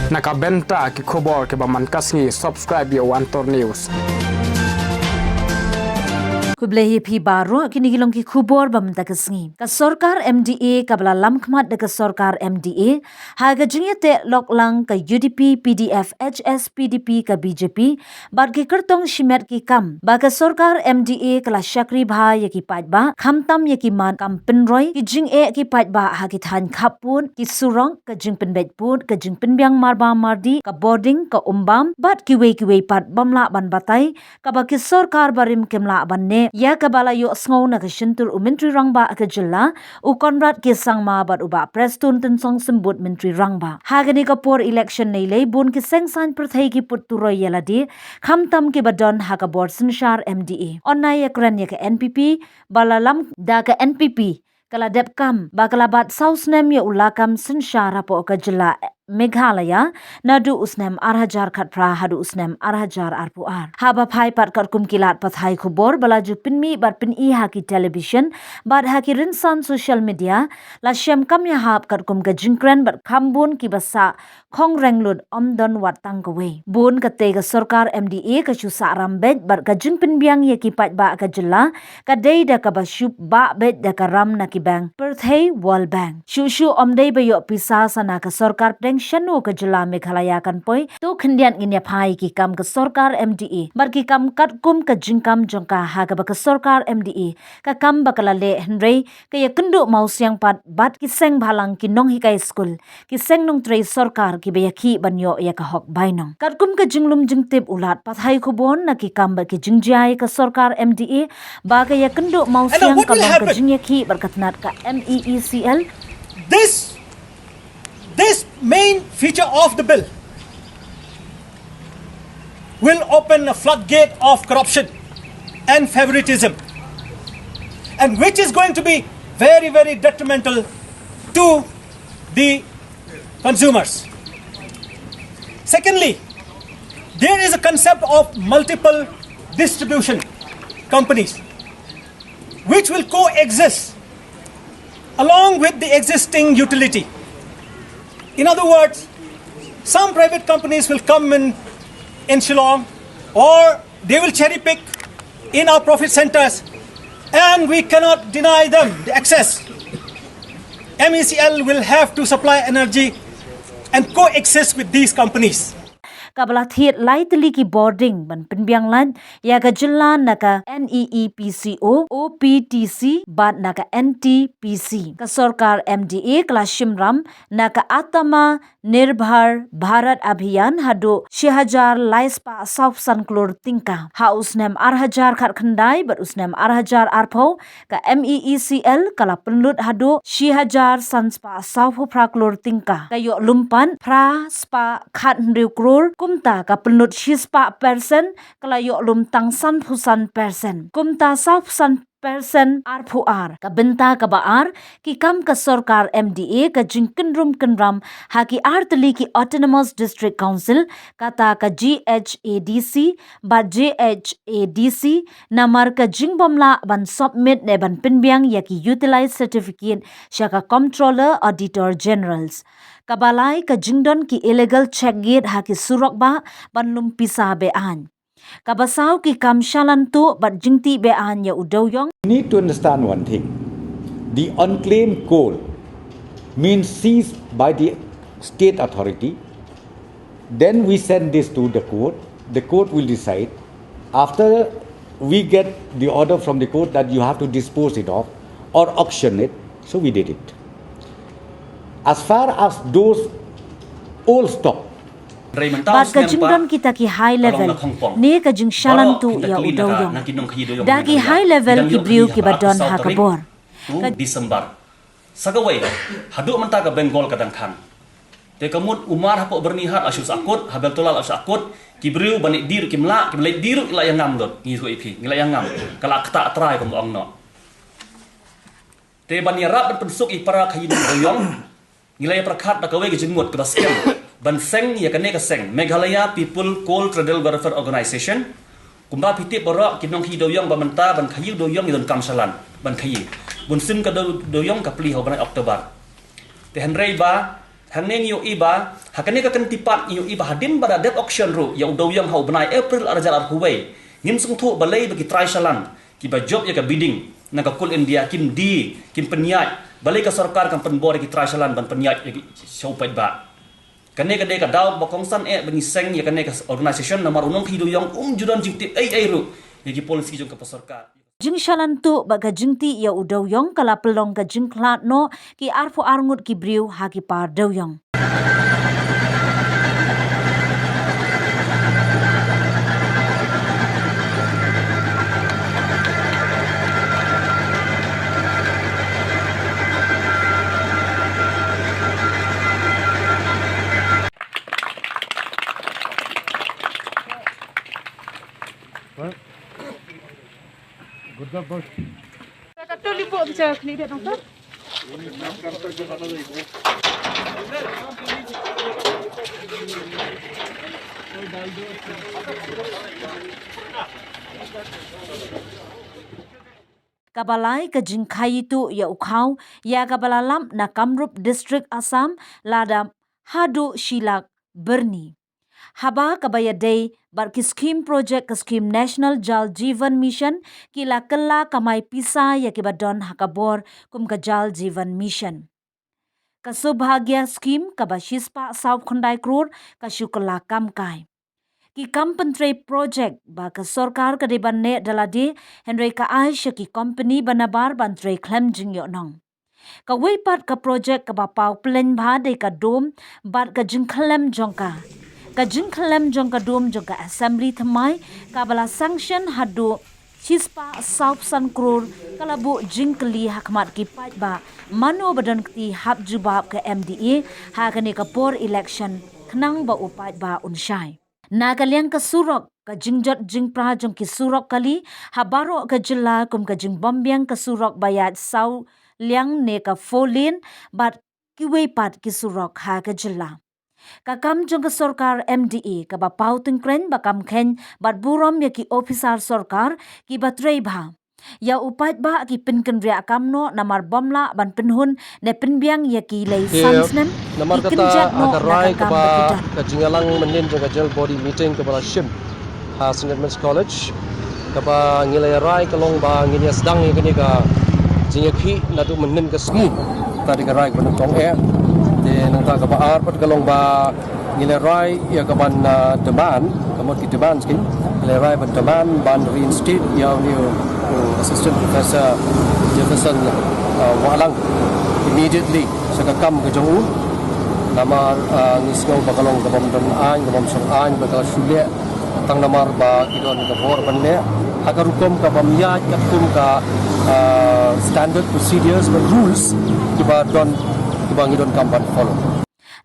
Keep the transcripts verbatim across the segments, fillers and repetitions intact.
Na ka bynta ki khubor kiba man ka sngi, subscribe ïa u Antor News. Khublei ïa phi baroh, kine ki long ki khubor ba mynta ka sngi. Ka sorkar M D A kaba la lam khmat da ka sorkar M D A ha ka jingïateh lok lang ka U D P, P D F, H S P D P, ka B J P, bad ki kyrtong shimet ki kam ba ka sorkar M D A ka la shakri bha ïa ki paidbah, khamtam ïa ki mat kam pynroi, ki jingeh ki paidbah ha ki thaiñ khappud, ki surok, ka jingpynbeit pud, ka jingpynbiang marba mardi, ka bording, ka umbam, bad kiwei kiwei pat bym lah ban batai, kaba ki sorkar barim kim lah ban neh ïa kaba la ïohsngew na ka shyntur u Myntri Rangbah ka jylla, u Conrad K Sangma, bad u Bah Prestone Tynsong Symbud, Myntri Rangbah. Ha kane ka por election nei lei, bun ki seng saiñ pyrthei ki put turoi ïa lade, khamtam kiba don ha ka bor synshar M D A. Yn ai ïakren ïa ka N P P, ba la lam da ka N P P ka la dep kam ba ka la bat saw snem ïa u lakam synshar hapoh ka jylla Meghalaya, naduh u snem ar hajar khatphra haduh u snem ar hajar arphew ar. Haba phai pat katkum ki lad pathai khubor ba la ju pynmih bad pyni ha ki television bad ha ki rynsan social media, la shem kam ïahap katkum ka jingkren bad kham bun kiba sah khong reng lut, ym don wat tang kawei. Bun katei ka sorkar M D A ka shu sah ram beit bad ka jingpynbiang ïa ki paidbah ka jylla ka dei da kaba shu bah beit da ka ram na ki bank pyrthei, World Bank. Shuh shuh ym dei ba ïoh pisa sa na ka sorkar pdeng shano ka jylla Meghalaya kan poi. To khyndiat ngin ïa phai ki kam ka sorkar M D A bad ki kam katkum ka jingkam jong ka, ha kaba ka sorkar M D A ka kam ba ka la leh hynrei ka ïakynduh mawsiang pat bad ki seng bhalang, ki nonghikai skul, ki seng nongtrei sorkar kiba ïakhih ban ïoh ïa ka hok bainong. Katkum ka jinglum jingtip u lad pathai khubor na ki kam bad ki jingjia ïa ka sorkar M D A, ba ka ïakynduh mawsiang ka long ka jingïakhih bad ka tnat ka M E E C L. This, this main feature of the bill will open a floodgate of corruption and favoritism, and which is going to be very, very detrimental to the consumers. Secondly, there is a concept of multiple distribution companies which will coexist along with the existing utility. In other words, some private companies will come in, in Shillong, or they will cherry pick in our profit centers, and we cannot deny them the access. M E C L will have to supply energy and coexist with these companies. Kaba la thied lai tylli ki bording ban pynbiang lait ïa ka jylla na ka N E E P C O, O P T C bad na ka N T P C. Ka sorkar M D A ka la shim ram na ka Atma Nirbhar Bharat Abhiyan haduh shi hajar lai spah saw phew san klur tyngka. Ha u snem ar hajar khatkhyndai bad u snem ar hajar arphew, ka M E E C L ka la pynlut haduh shi hajar san spah saw phew phra klur tyngka. Ka ïoh lum pat phra spah khathynriew klur, kumta ka pynlut shi spah percent, ka la ïoh lum tang san phew san percent. Kumta saw phew san percent arphew ar. Ka bynta kaba ar, ki kam ka sorkar M D A ka jingkynrum kynram ha ki ar tylli ki Autonomous District Council, kata ka G H A D C bad J H A D C, namar ka jingbym lah ban submit ne ban pynbiang ïa ki utilized certificate sha ka Comptroller Auditor Generals. Kaba lai, ka jingdon ki illegal check gate ha ki surok bah ban lum pisa be-aiñ. Kaba saw, ki kam shalan tuh bad jingtih be-aiñ ïa u dewïong. You need to understand one thing. The unclaimed coal means seized by the state authority. Then we send this to the court. The court will decide. After we get the order from the court that you have to dispose it off or auction it, so we did it. As far as those old stock, bad ka jingdon kita ki high level ne ka jingshalan tuh ïa u dewïong da ki high level ki briew kiba don ha ka bor. December. Sa kawei, haduh mynta ka Bengal ka dang khang. Te ka mut u mar hapoh Byrnihat la shu sahkut, ha Beltola la shu sahkut, ki briew ban leit die ruh kim lah, kim leit die ruh la ïa ngam lut, ngi ruh i phi, ngi la ïa ngam, ka la ktah trai kum ong noh. Te ban ïarap ban pynsuk ïa para khaïi dewïong, ngi la ïa pyrkhat da kawei ka jingmut kaba skhem ban seng ïa kane ka seng, Meghalaya People Coal Trader Welfare Organisation. Kumba phi tip baroh, ki nongkhaïi dewïong ba mynta ban khaïi dewïong ngi donkam shalan ban khaïi. Bun sim ka dew-, dewïong ka plie ha u bnai October. Te hynrei ba Hangne ngi ïohi ba ha kane ka kynti pat ngi ïohi ba hadien ba la dep auction ruh ïa u dewïong ha u bnai April ar hajar arphew wei, ngim sngewthuh balei ba ki trai shalan kiba jop ïa ka bidding na ka Coal India kim die, kim pynïaid, balei ka sorkar kam pynbor ïa ki trai shalan ban pynïaid ïa ki sha u paidbah. Kane ka dei ka daw ba kongsan eh ba ngi seng ïa kane ka organisation namar u nongkhaïi dewïong um ju don jingtip ei ei ruh ïa ki policy jong ka sorkar. Jingshalan tuh bad ka jingtih ïa u dewïong ka la pynlong ka jingkhlad noh ki arphew ar ngut ki briew ha ki par dewïong. Kaba lai ka jingkhaïi tuh ïa u khaw ïa kaba la lap na Kamrup District, Assam, lada haduh shi lak byrni. Haba kaba ïadei bad ki scheme project ka scheme National Jal Jeevan Mission ki la kylla kamai pisa ïa kiba don ha ka bor kum ka Jal Jeevan Mission. Ka Saubhagya scheme kaba shispah saw khyndai klur ka shu kylla kam kai. Ki kam pyntrei project ba ka sorkar ka dei ban neh da lade, hynrei ka ai sha ki kompani ba nabar ban trei khlem jingïohnong. Kawei pat ka project kaba paw pyllein bha dei ka dum bad ka jingkhyllem jong ka. Ka jingkhyllem jong ka dum jong ka Assembly thymmai kaba la sanction haduh shispah saw phew san klur ka la buh jingkylli ha khmat ki paidbah, mano ba don kti hap jubab ka M D A ha kane ka por election khnang ba u paidbah un shai. Na ka liang ka surok, ka jingjot jingpra jong ki surok kali ha baroh ka jylla kum ka jingbym biang ka surok ba ïaid saw liang ne ka four lane bad kiwei pat ki surok ha ka jylla. Ka kam jong ka sorkar M D A kaba paw tyngkrein ba kam kheiñ bad burom ïa ki ophisar sorkar kiba trei bha. Ïa u paidbah ki pynkynriah kam noh namar bym lah ban pynhun ne pynbiang ïa ki lei san snem. Namar kata ha ka rai kaba ka jingïalang mynnin jong ka general body meeting kaba la shim ha St Edmund's College, kaba ngi la ïa rai ka long ba ngin ïa sdang ïa kane ka jingïakhih naduh mynnin ka sngi. Kata dei ka rai kaba nyngkong eh. Te nangta kaba ar pat ka long ba ngi la rai ïa ka ban, ah, demand, ka mut ki demand scheme, ngi la rai ban demand ban reinstate ïa une u, u Assistant Professor Jefferson, ah, Wahlang immediately sha ka kam ka jong u. Namar, ah, ngi sngew ba ka long ka bym don aiñ, ka bym shong aiñ, ba ka la shu leh tang namar ba ki don ka bor ban leh ha ka rukom ka bym ïaid katkum ka, ah, standard procedures bad rules kiba don, kiba ngi donkam ban follow.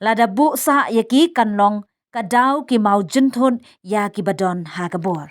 Lada buh sah ïa ki kan long ka daw ki maw jynthut ïa kiba don ha ka bor.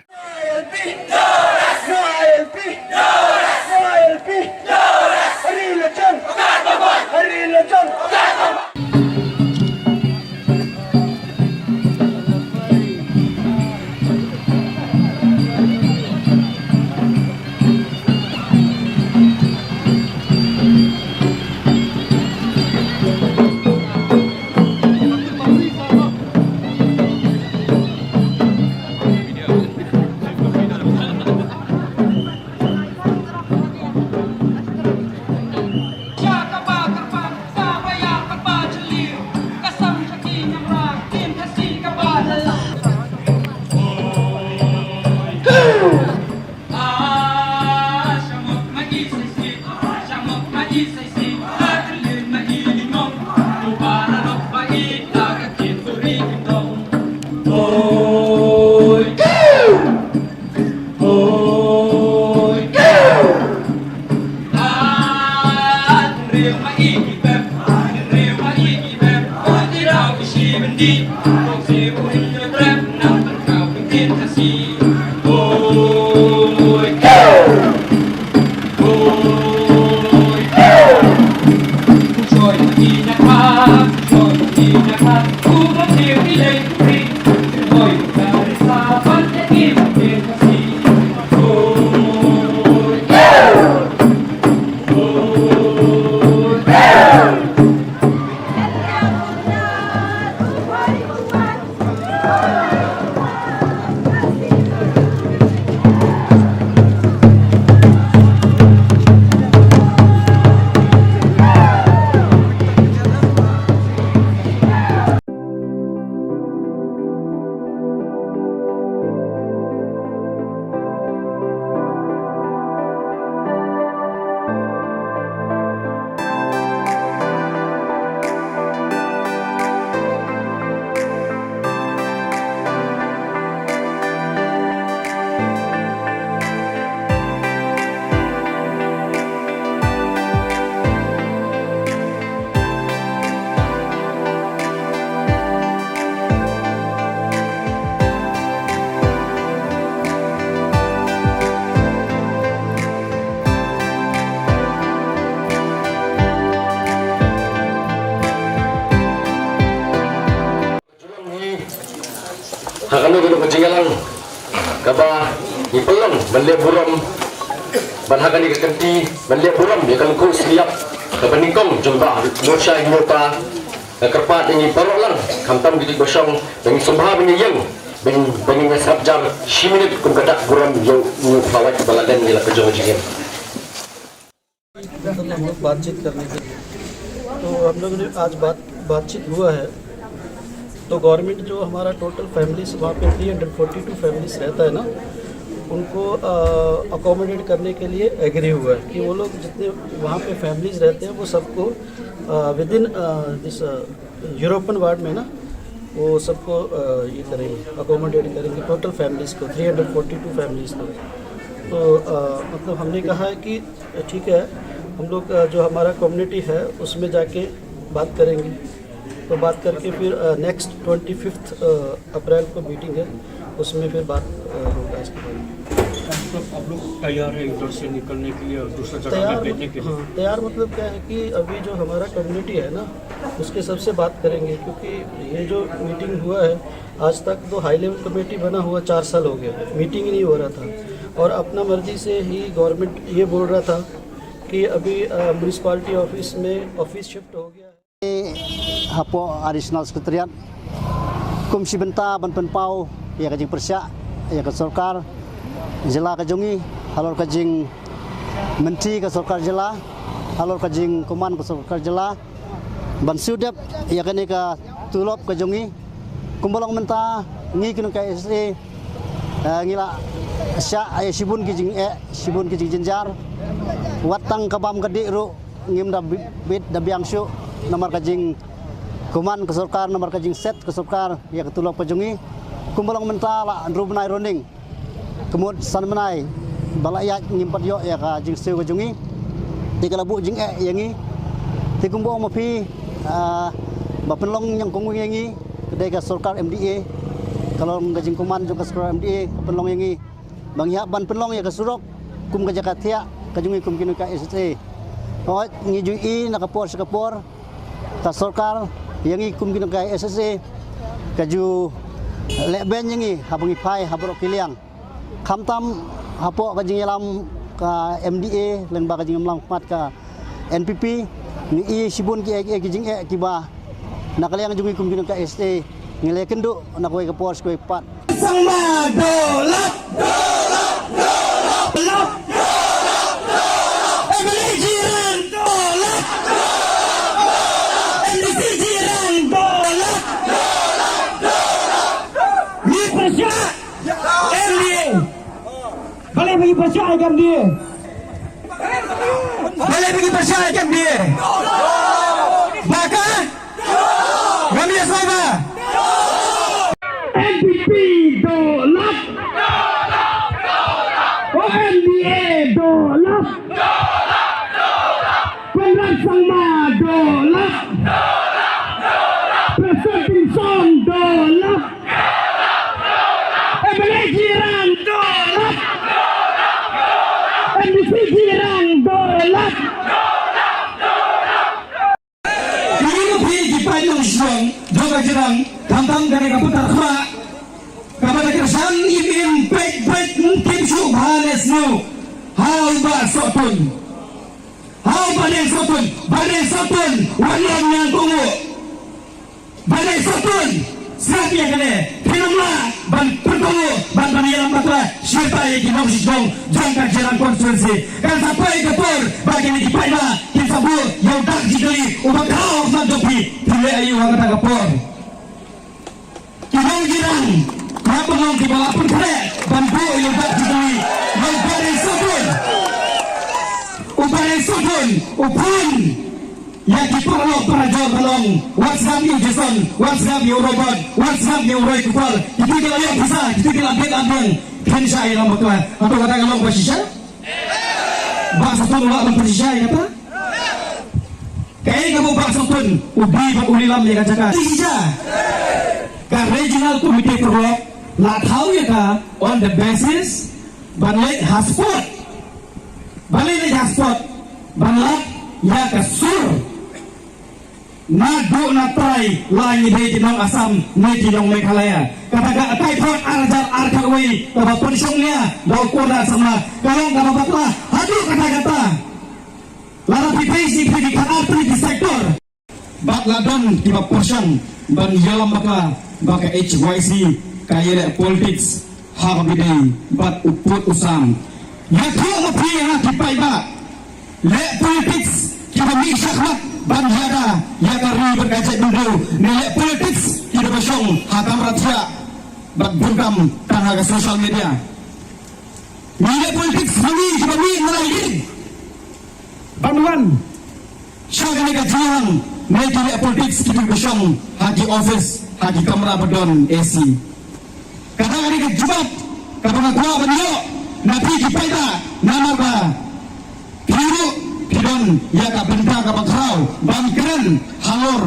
Ha kano kano ka jingïalang kaba ngi pynlong ban leh burom, ban ha kane ka kynti ban leh burom ïa ka lyngkhuh sniap kaba nyngkong jong Bah Norsha Inyota. Nga kyrpad ïa ngi baroh lang, khamtam kito kiba shong, ba ngin sngewbha ban ïeng, ban, ban ngin ïa sngap jar shi minit kum ka dak burom ïa u Pawai ba la don ïa la ka jong ka jingim. हम लोग बातचीत करने के लिए, तो हम लोग ने आज बात बातचीत हुआ है। तो गवर्नमेंट जो हमारा टोटल फैमिलीज वहाँ पे थ्री हंड्रेड फोर्टी टू फैमिलीज रहता है ना, उनको अकोमोडेट करने के लिए एग्री हुआ है कि वो लोग जितने वहाँ पे फैमिलीज रहते हैं वो सबको विद इन दिस यूरोपियन वार्ड में ना, वो सबको अ, ये करेंगे, अकोमोडेट करेंगे टोटल फैमिलीज को, थ्री हंड्रेड फोर्टी टू फैमिलीज को। तो अ, मतलब हमने कहा है कि ठीक है, हम लोग अ, जो हमारा कम्युनिटी है उसमें जाके बात करेंगे। तो बात करके फिर नेक्स्ट ट्वेंटी फिफ्थ अप्रैल को मीटिंग है, उसमें फिर बात अ, होगा इसके बारे में। मतलब आप लोग तैयार हैं उधर से निकलने के लिए और दूसरा जगह में तैयार भेजने के लिए? हाँ, तैयार मतलब क्या है कि अभी जो हमारा कम्युनिटी है ना, उसके सबसे बात करेंगे, क्योंकि ये जो मीटिंग हुआ है, आज तक तो हाई लेवल कमेटी बना हुआ चार साल हो गया, मीटिंग ही नहीं हो रहा था। और अपना मर्जी से ही गवर्नमेंट ये बोल रहा था कि अभी म्यूनिसिपैलिटी ऑफिस में ऑफिस शिफ्ट हो गया है। Hapoh Additional Secretariat, kum shi bynta ban pynpaw ïa ka jingpyrshah ïa ka sorkar jylla ka jong ngi, halor ka jingmynti ka sorkar jylla, halor ka jingkuman ka sorkar jylla, ban siew dep ïa kane ka tulop ka jong ngi. Kumba long mynta ngi ki nonghikai S S A, eh, ngi la shah ïa shibun ki jingeh, shibun ki jingjynjar. Wat tang ka bam ka dih ruh ngim da bi-, bit da biang shuh namar ka jingkuman ka sorkar, namar ka jingset ka sorkar ïa ka tulop ka jong ngi. Kumba long mynta la hynriew bnai ruh ning, ka mut san bnai ba la ïaid ngim pat ïoh ïa ka jingsiew ka jong ngi. Te ka la buh jingeh ïa ngi. Te kumba ong ma phi, ah, ba pynlong nyngkong ïa ngi ka dei ka sorkar M D A. Ka long ka jingkuman jong ka sorkar M D A ka pynlong ïa ngi ba ngi hap ban pynlong ïa ka surok kum ka jaka thiah ka jong ngi kum ki nonghikai S S A. Hooid, ngi ju i na ka por sha ka por, ka sorkar ïa ngi kum ki nonghikai S S A ka ju leh beiñ ïa ngi haba ngi phai ha baroh ki liang. Khamtam hapoh ka jingïalam ka M D A lyngba ka jingïalam khmat ka N P P, ngi i shibun ki, ki, ki jingeh kiba na ka liang jong ngi kum ki nonghikai S S A ngi la ïakynduh na kawei ka por sha kawei pat. Sangma dolap, dolap, dolap, dolap, dolap, dolap. M L A Jirang dolap, dolap, dolap, dolap. M D C Jirang dolap, dolap, dolap, dolap. Ngi pyrshah M D A. Balei ba ngi pyrshah ïa ka M D A? Balei ba ngi pyrshah ïa ka M D A? Ba ka Ngam ïa sngewbha. N P P dolap. O M D A dolap. Conrad Sangma dolap. Prestone Tynsong dolap. M L A Jirang dolap. M D C Jirang dolap. Kine ki paid nongshong jong ka jylla, khamtam kane ka putar khma kaba da kyrshan im im peit peit, ym tip shuh bha ne sniew. Ha u Bah Sohtun, ha u Bah Deng Sohtun, Bah Deng Sohtun, wan ïa ngan kohnguh. Bah Deng Sohtun, sngap ïa kane, phin ym lah ban pynkohnguh, ban ban ïalam bakla shisha ïa ki nongshong jong ka Jirang constituency. Kan sa poi ka por ba kine ki paidbah kin sa buh ïa u dak jingkylli uba khraw ha khmat jong phi, phi leh aïu ha kata ka por? Ki nong Jirang hap ban long kiba la pynkhreh ban buh ïa u dak jingkylli ïa u Bah Deng Sohtun. U Bah Deng Sohtun u phone ïa ki paralok parajor ba long, wat sngap ïa u Jason, wat sngap ïa u Robert, wat sngap ïa u Roy Kupar. Kito ki la ïoh pisa, kito ki la bit ambiang. Phin shah ïalam bakla. Hato kata ka long ba shisha? Bah Sohtun u lah ban pynshisha ïa kata? Kaei kaba u Bah Sohtun u dei bad u lilam ïa ka jaka? Shisha. Ka Regional Committee paralok la thaw ïa ka on the basis ban leit ha spot. Ban leit ha spot ban lap ïa ka sur. Naduh na trai la ngi dei ki nong Assam ne ki nong Meghalaya. Kata ka kai thot ar hajar arphew wei kaba pynshong nia da u Conrad Sangma ka long kaba bakla haduh katta katta. Lada phi peit shi phi ki khatar tylli ki sector. Bad la don kiba pyrshang ban ïalam bakla ba ka H Y C ka ïaleh politics ha kaba ïadei bad u pud u sam. Ïathuh ma phi ha ki paidbah. Leh politics kiba mih shakhmat ban ïada ïa ka ri bad ka jaitbynriew ne leh politics kiba shong ha kamra thiah bad bun kam tang ha ka social media. Ngi leh politics ma ngi kiba mih na la ïing ban wan sha kane ka jingïalang ne ki leh politics kiba shong ha ki office ha ki kamra ba don A C. Kata ka dei ka jubab kaba nga kwah ban ïoh na phi ki paidbah namar ba phi ruh phi don ïa ka bynta kaba khraw ban kren halor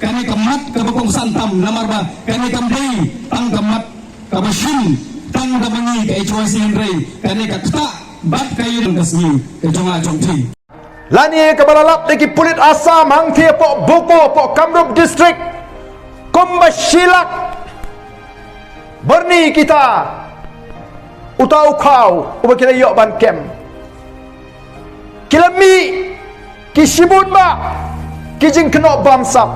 kane ka mat kaba kongsan tam namar ba kane kam dei tang ka mat kaba shim tang da ma ngi ka H Y C hynrei kane ka ktah bad ka ïing ka sngi ka jong nga jong phi. Lane kaba la lap da ki pulit Assam hangthie hapoh Boko hapoh Kamrup District kumba shi lak byrni kita uta u khaw uba ki la ïoh ban kem. Ki la mih ki shibun bah ki jingkynnoh bamsap.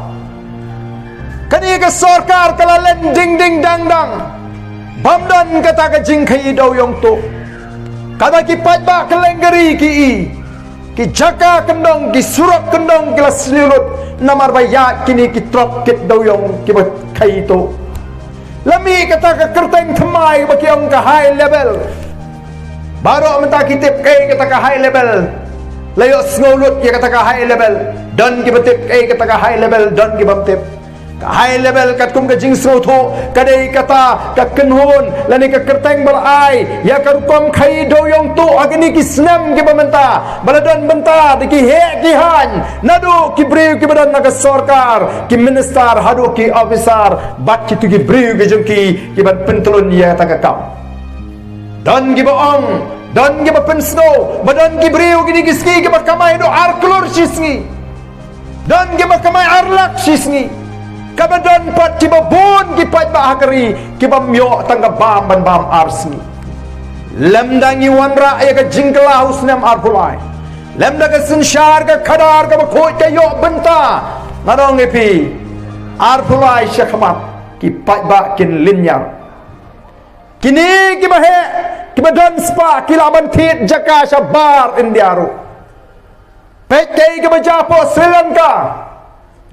Kane ka sorkar ka la len ding ding dang dang bam don kata ka jingkhaïi dewiong tuh. Kaba ki paidbah kylleng ka ri ki i ki jaka kyndong ki surok kyndong ki la sliu lut namar ba ïaid kine ki trok kit dewiong kiba khaïi tuh. La mih kata ka kyrteng thymmai ba ki ong ka high level. Baroh mynta ki tip kaei kata ka high level. La ïohsngew lut ïa kata ka high level. Don kiba tip kaei kata ka high level, don kibym tip. Ka high level katkum ka jingsngewthuh ka dei kata ka kynhun lane ka kyrteng ba la ai ïa ka rukom khaïi dewiong tuh ha kine ki snem kiba mynta ba la don bynta da ki heh ki haiñ naduh ki briew kiba don na ka sorkar, ki minister haduh ki officer bad kitu ki briew ki jong ki kiban pyntlun ïa kata ka kam. Don kiba ong, don kiba pynsngew ba don ki briew kine ki sngi kiba kamai haduh ar klur shi sngi. Don kiba kamai ar lak shi sngi. Kaba don pat kiba bun ki paidbah ha ka ri kibym ïoh tang ka bam ban bam ar sngi. Lymda ngi wanrah ïa ka jingkylla ha u snem arphew lai, lymda ka synshar ka khadar kaba khuid ka ïoh bynta, ngan ong ïa phi, arphew lai shakhmat ki paidbah kin lynñiar. Kine kiba heh kiba don spah ki lah ban thied jaka shabar India ruh. Peit kaei kaba jia hapoh Sri Lanka.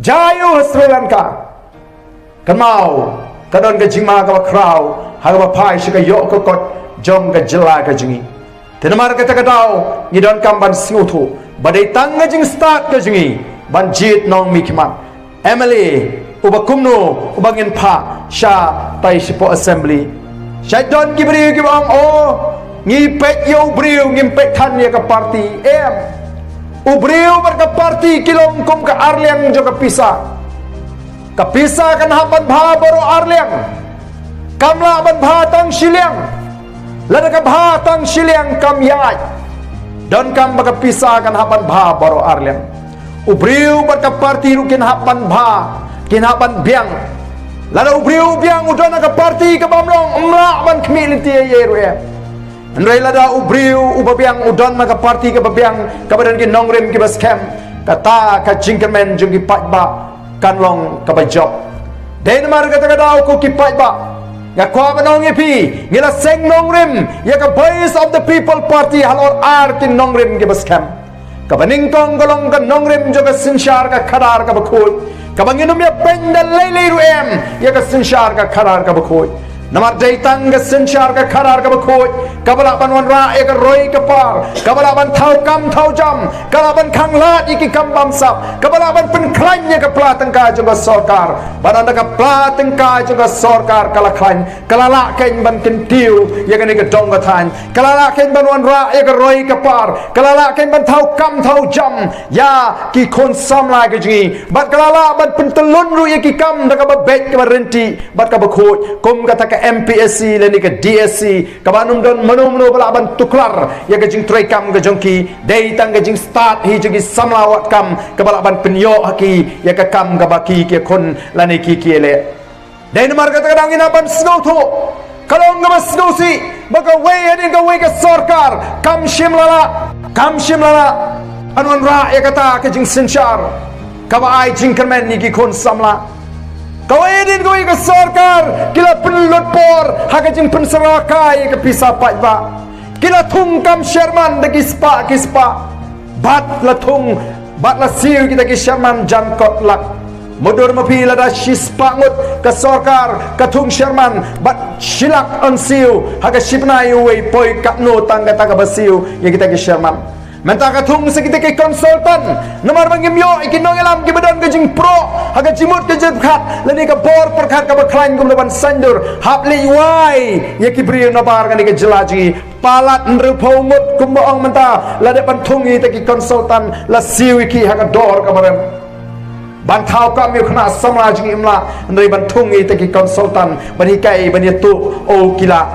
Jia ïa u ha Sri Lanka. Kynmaw, ka don ka jingma kaba khraw ha kaba phai sha ka ïoh ka kot jong ka jylla ka jong ngi. Te namar kata ka daw ngi donkam ban sngewthuh ba dei tang ka jingstad ka jong ngi ban jied nongmihkhmat M L A uba kumno uba ngin phah shatai shapoh assembly. Shait don ki briew kiba ong, o, ngi peit ïa u briew, ngim peit than ïa ka party. Em. U briew bad ka party ki long kum ka arliang jong ka pisa. Ka pisa kan hap ban bha baroh arliang. Kam lah ban bha tang shiliang. Lada ka bha tang shiliang kam ïaid. Donkam ba ka pisa kan hap ban bha baroh arliang. U briew bad ka party ruh kin hap ban bha, kin hap ban biang. Lada u briew u biang u don ha ka party kabym long, ym lah ban khmih lynti ïa ei ruh em. Hynrei lada u briew uba biang u don ha ka party kaba biang, kaba don ki nongrim kiba skhem, kata ka jingkyrmen jong ki paidbah kan long kaba jop. Dei namar kata ka daw ko ki paidbah, nga kwah ban ong ïa phi, ngi la seng nongrim ïa ka Voice of the People Party halor ar ki nongrim kiba skhem. Kaba nyngkong ka long ka nongrim jong ka synshar ka khadar kaba khuid, kaba ngin ym ïa pynda lei lei ruh em ïa ka synshar ka khadar kaba khuid. Namar dei tang ka synshar ka khadar kaba khuid kaba lah ban wanrah ïa ka roi ka par, kaba lah ban thaw kam thaw jam, ka lah ban khanglad ïa ki kam bamsap, kaba lah ban pynkhlaiñ ïa ka pla tyngka jong ka sorkar. Bad ynda ka pla tyngka jong ka sorkar ka la khlaiñ, ka la lah kein ban kyntiew ïa kane ka dong ka thaiñ, ka la lah kein ban wanrah ïa ka roi ka par, ka la lah kein ban thaw kam thaw jam ïa ki khun samla ka jong ngi, bad ka la lah ban pyntyllun ruh ïa ki kam da kaba beit kaba rynti bad kaba khuid, kum kata ka M P S C lane ka D S C, kaba ym don mano mano ba lah ban tuklar ïa ka jingtrei kam ka jong ki, dei tang ka jingstad hi jong ki samla wad kam kaba lah ban pynïoh ha ki ïa ka kam kaba ki ki khun lane ki ki leh. Dei namar kata ka daw ngi hap ban sngewthuh, ka long kaba sngewsih ba kawei hadien kawei ka sorkar kam shym la lah, kam shym la lah ban wanrah ïa kata ka jingsynshar kaba ai jingkyrmen ïa ki khun samla. Kawei hadien kawei ka sorkar ki la pynlut por ha ka jingpynsyrwa kai ïa ka pisa paidbah. Ki la thung kam sherman da ki spah ki spah. Bad la thung, bad la siew kita ki sherman jan kot lak. Mutdur ma phi, lada shi spah ngut ka sorkar ka thung sherman bad shi lak yn siew ha ka shi bnai uwei, poi katno tang kata kaba siew ïa kita ki sherman. Mynta ka thung sa kita ki consultant, namar ba ngim ïoh ïa ki nongïalam kiba don ka jingpyrkhat ha ka jingmut ka jingpyrkhat lane ka bor pyrkhat kaba khlaiñ kumno ban saiñdur, hap leit wai ïa ki briew nabar kane ka jylla jong ngi. Palat hynriewphew ngut kumba ong mynta la dep ban thung ïa kita ki consultant, la siew ïa ki ha ka dor kaba rem. Ban thaw kam ïa u khynnah samla jong ngi im lah, hynrei ban thung ïa kita ki consultant ban hikai ban ïathuh, oh ki lah.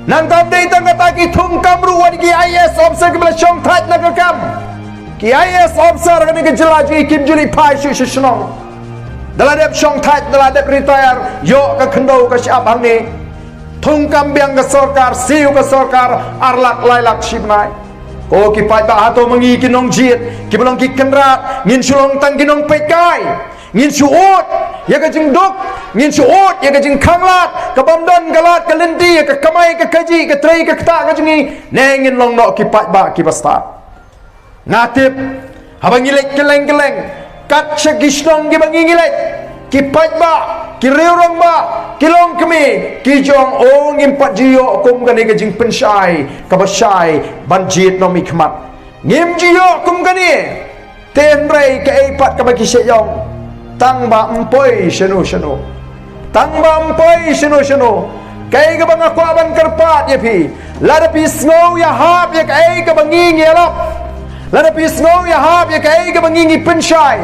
Nangta ym dei tang kata, ki thung kam ruh wat ki I A S officer kiba la shongthait na ka kam. Ki I A S officer kane ka jylla jong ngi kim ju leit phai shuh sha shnong. Da la dep shongthait, da la dep retire, ïoh ka khyndew ka shyiap hangne. Thung kam biang ka sorkar, siew ka sorkar ar lak lai lak shi bnai. Ko ki paidbah, hato ma ngi ki nongjied kiba long ki kynrad ngin shu long tang ki nongpeitkai? Ngin shu ud ïa ka jingduk, ngin shu ud ïa ka jingkhanglad, ka bym don ka lad ka lynti, ïa ka kamai ka kajih, ka trei ka ktah ka jong ngi, ne ngin long noh ki paidbah kiba stad? Nga tip, haba ngi leit kylleng kylleng, kat sha ki shnong kiba ngi ngi leit, ki paidbah, ki riew rangbah, ki longkmie ki ju ong, oh, ngim pat ju ïoh kum kane ka jingpynshai kaba shai ban jied noh mih khmat. Ngim ju ïoh kum kane. Te hynrei kaei pat kaba ki shait ong, tang ba ym poi shano shano. Tang ba ym poi shano shano. Kaei kaba nga kwah ban kyrpad ïa phi, lada phi sngew ïahap ïa kaei kaba ngi ngi ïalap, lada phi sngew ïahap ïa kaei kaba ngi ngi pynshai,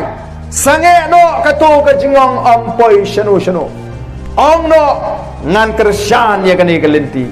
sangeh noh kato ka jingong ym poi shano shano. Ong noh, ngan kyrshan ïa kane ka lynti.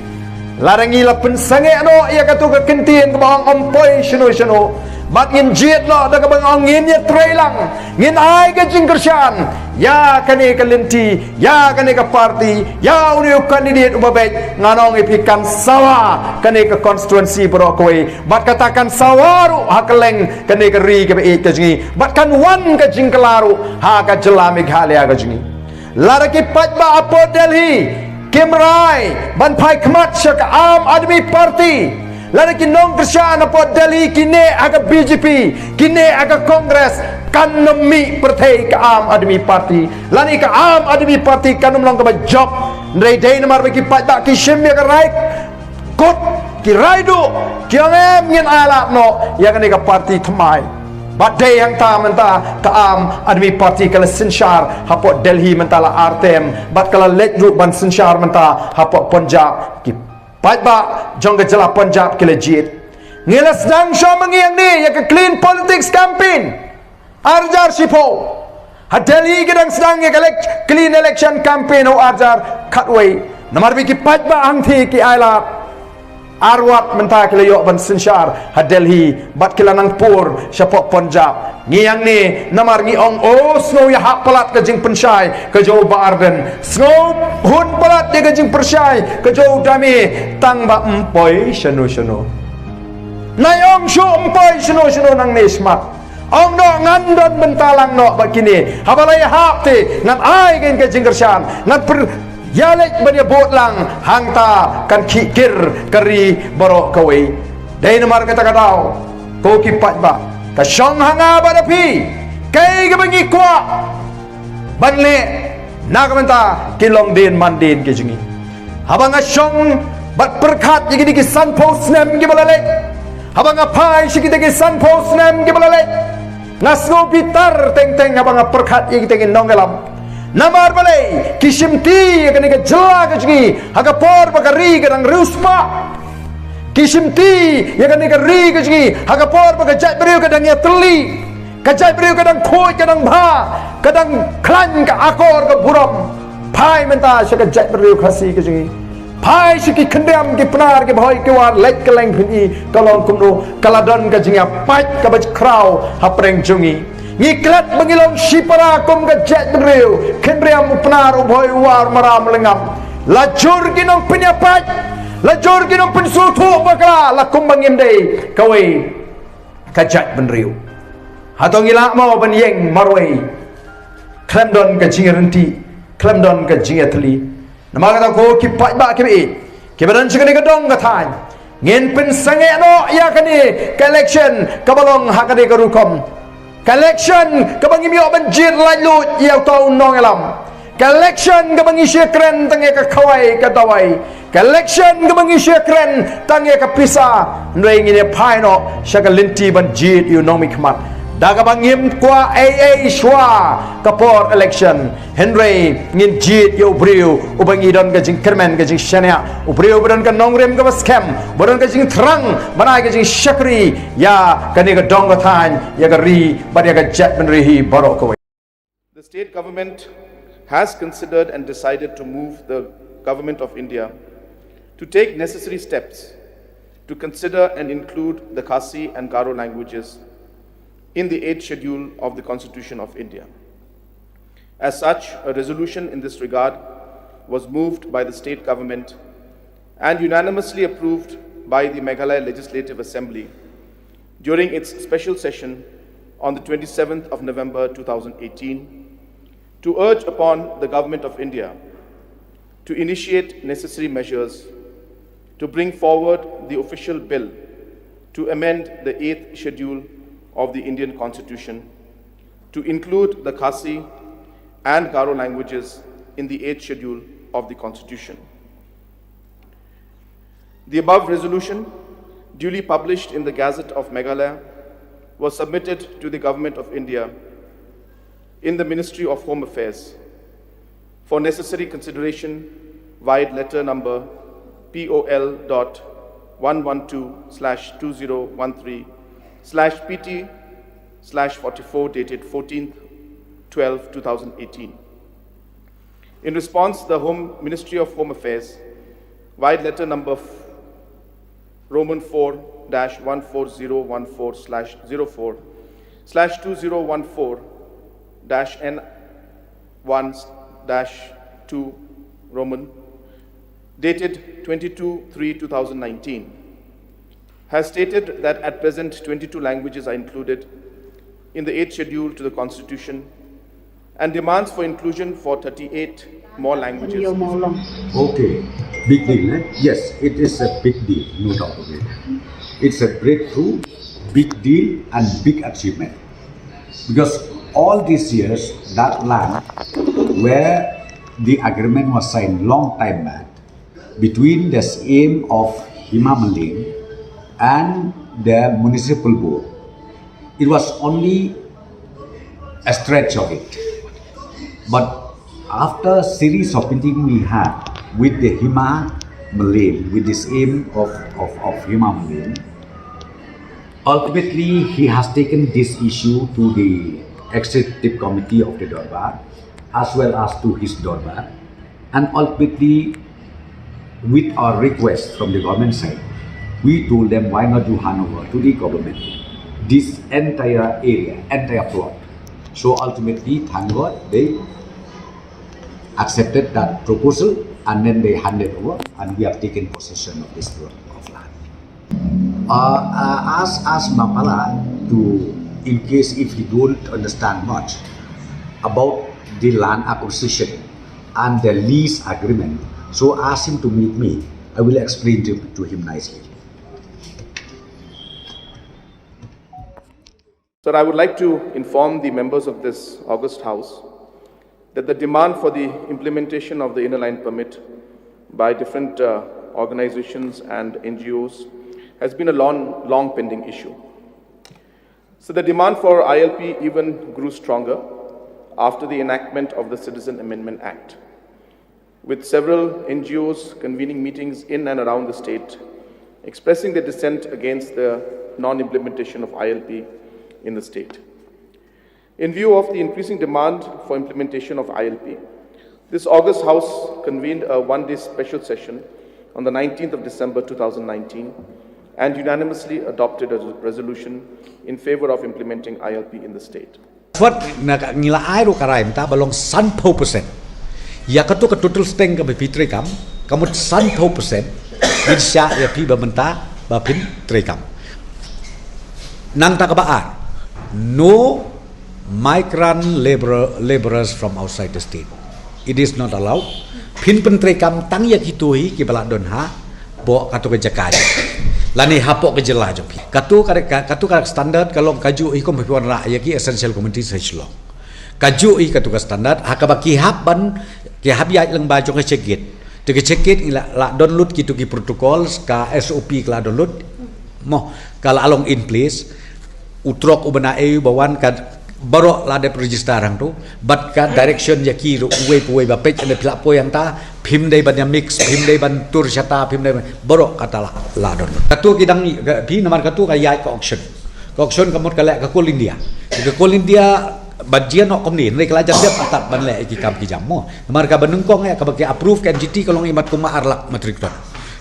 Lada ngi la pynsangeh noh ïa kato ka kyntien kaba ong ym poi shano shano, bad ngin jied noh da kaba ong ngin ïatrei lang, ngin ai ka jingkyrshan ïa kane ka lynti, ïa kane ka parti, ïa une u candidate uba beit, ngan ong ïa phi, kan sawa kane ka constituency baroh kawei, bad kata kan sawa ruh ha kylleng kane ka ri kaba ïeit ka jong ngi, bad kan wan ka jingkylla ruh ha ka jylla Meghalaya ka jong ngi. Lada ki paidbah hapoh Delhi kim rai ban phai khmat sha ka Aam Aadmi Party, lada ki nongkyrshan hapoh Delhi ki neh ha ka B J P, ki neh ha ka Congress, kan ym mih pyrthei ka Aam Aadmi Party, lane ka Aam Aadmi Party kan ym long kaba jop. Hynrei dei namar ba ki paidbah ki shim ïa ka rai kut, ki rai duh, ki ong em, ngin ailad noh ïa kane ka party thymmai. Bad dei hangta mynta ka Aam Aadmi Party ka la synshar hapoh Delhi mynta la ar term, bad ka la leit ruh ban synshar mynta hapoh Punjab. Ki paidbah jong ka jylla Punjab ki la jied. Ngi la sdang shuwa ma ngi hangne ïa ka clean politics campaign. Ar hajar shiphew ha Delhi ki dang sdang ïa ka elec-, clean election campaign ha u ar hajar khatwei. Namar ba ki paidbah hangthie ki ailad. Ar wat mynta ki la ïoh ban synshar ha Delhi, bad ki la nang pur shapoh Punjab. Ngi hangne namar ngi ong, oh, sngew ïahap palat ka jingpynshai ka jong u Bah Ardent, sngew hun palat ïa ka jingpynshai ka jong u Dame, tang ba ym poi shano shano. Nai ong shuh ym poi shano shano nangne, smat. Ong noh, ngan don bynta lang noh bad kine. Haba la ïahap te ngan ai kein ka jingkyrshan, ngan pyrshang ïaleit ban ïabud lang, hangta kan khih kir ka ri baroh kawei. Dei namar kata ka daw, ko ki paidbah, ka shong ha nga bad ha phi kaei kaba ngi kwah ban leh na ka bynta ki longdien mandien ki jong ngi. Haba nga shong bad pyrkhat ïa kine ki sanphew snem kiba la leit, haba nga phai sha kita ki sanphew snem kiba la leit, nga sngew bitar teng teng haba nga pyrkhat ïa kita ki nongïalam. Namar balei? Ki shimti ïa kane ka jylla ka jong ngi ha ka por ba ka ri ka dang riewspah. Ki shimti ïa kane ka ri ka jong ngi ha ka por ba ka jaitbynriew ka dang ïatylli, ka jaitbynriew ka dang khuid, ka dang bha, ka dang khlaiñ ka akor ka burom. Phai mynta sha ka jaitbynriew Khasi ka jong ngi. Phai sha ki khyndiat ki Pnar ki Bhoi ki War, leit kylleng phin i ka long kumno, ka la don ka jingïapait kaba khraw hapdeng jong ngi. Ngi klet ba ngi long shipara kum ka jaitbynriew, khyndiat u Pnar u Bhoi u War u Maram u Lyngngam. La jur ki nongpynïapait, la jur ki nongpynsngewthuh bakla, la kumba ngim dei kawei ka jaitbynriew. Hato ngi lah mo ban ïeng marwei khlem don ka jingïaryntih, khlem don ka jingïatylli? Namar kata ko ki paidbah kiba ïeit, kiba don sha kane ka dong ka thaiñ, ngin pynsangeh noh ïa kane ka election kaba long ha kane ka rukom. Ka election kaba ngim ïoh ban jied laitluid ïa uta u nongïalam. Ka election kaba ngi shu ïakren tang ïa ka khawai ka dawai. Ka election kaba ngi shu ïakren tang ïa ka pisa. Hynrei ngin ïa phai noh sha ka lynti ban jied ïa u nongmihkhmat, da kaba ngim kwah ei ei shuwa ka por election. Hynrei ngin jied ïa u briew uba ngi don ka jingkyrmen ka jingshaniah, u briew uba don ka nongrim kaba skhem, uba don ka jingthrang ban ai ka jingshakri ïa kane ka dong ka thaiñ, ïa ka ri bad ïa ka jaitbynriew hi baroh kawei. The state government has considered and decided to move the Government of India to take necessary steps to consider and include the Khasi and Garo languages in the eighth Schedule of the Constitution of India. As such, a resolution in this regard was moved by the state government and unanimously approved by the Meghalaya Legislative Assembly during its special session on the twenty-seventh of November two thousand eighteen, to urge upon the Government of India to initiate necessary measures to bring forward the official bill to amend the eighth Schedule of the Indian Constitution to include the Khasi and Garo languages in the eighth Schedule of the Constitution. The above resolution, duly published in the Gazette of Meghalaya, was submitted to the Government of India in the Ministry of Home Affairs for necessary consideration via letter number P O L dot one one two slash two zero one three slash P T slash forty-four, dated fourteenth twelve two thousand eighteen. In response, the Home Ministry of Home Affairs, via letter number f-, Roman four dash one four zero one four slash zero four slash two zero one four dash N one dash two Roman, dated twenty-two three two thousand nineteen, has stated that at present twenty-two languages are included in the eighth Schedule to the Constitution and demands for inclusion for thirty-eight more languages. Okay, big deal, eh? Yes, it is a big deal, no doubt about it. It's a breakthrough, big deal, and big achievement. Because all these years, that land where the agreement was signed long time back between the Syiem of Hima Mylliem and the municipal board, it was only a stretch of it. But after series of meeting we had with the Hima Mylliem, with the Syiem of, of, of Hima Mylliem, ultimately he has taken this issue to the executive committee of the Dorbar as well as to his Dorbar, and ultimately, with our request from the government side, we told them, "Why not you hand over to the government this entire area, entire plot?" So ultimately, thank God, they accepted that proposal, and then they handed over, and we have taken possession of this plot of land. Uh, uh, ask, ask Mapala to, in case if he don't understand much about the land acquisition and the lease agreement. So ask him to meet me. I will explain to, to him nicely. Sir, I would like to inform the members of this august House that the demand for the implementation of the Inner Line Permit by different, uh, organizations and N G Os has been a long, long pending issue. So the demand for I L P even grew stronger after the enactment of the Citizen Amendment Act, with several N G Os convening meetings in and around the state, expressing their dissent against the non-implementation of I L P in the state. In view of the increasing demand for implementation of I L P, This August House convened a one-day special session on the nineteenth of December two thousand nineteen and unanimously adopted a resolution in favor of implementing I L P in the state. Wat na ka ngi la ai ruh ka rai mynta ba long sanphew percent. Ïa katu ka total spend kaba phi treikam, ka mut sanphew percent ngin shah ïa phi ba mynta ba phin treikam. Nangta kaba ar, no migrant laborer, laborers from outside the state. It is not allowed. Phin pyntreikam tang ïa kito hi kiba la don hapoh katu ka jaka jong phi, lane hapoh ka jylla jong phi. Katu ka, ka, katu ka standard ka long kajuh hi kum phi wanrah ïa ki essential communities ha Shillong. Kajuh hi katu ka standard ha kaba ki hap ban, ki hap ïaid lyngba jong ka check gate. Te ka check gate ngi la, la don lut kitu ki protocols, ka S O P ka la don lut. Mo, ka la long in place. U trok uba na ei uba wan ka baroh la dep register hangtu. Bad ka direction ïa ki ruh uwei pa uwei ba peit, ynda phi la poi hangta, phim dei ban ïa mix, phim dei ban tur shata, phim dei ban, baroh kata la, la don lut. Katu ki dang, ka, phi namar katu ka ïaid ka auction. Ka auction ka mut ka leh ka Coal India. Ka Coal India ban jia noh kumne, hynrei ka la jan dep atat ban leh ki kam ki jam mo. Namar kaba nyngkong ïa kaba ki approve ka M G T ka long imat kumba ar lak metric ton.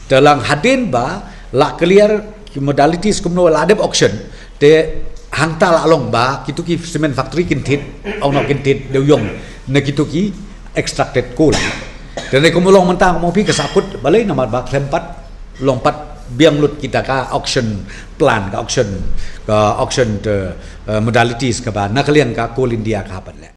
Te lang hadien ba la clear ki modalities kumno la dep auction. Te hangta la long ba kitu ki cement factory kin thied, ong noh kin thied dewïong na kitu ki extracted coal. Te ne kum long mynta mo phi ka sahkut balei namar ba khlem pat long pat biang lut kita ka auction plan, ka auction, ka auction te, eh, modalities kaba na ka liang ka Coal India ka hap ban leh.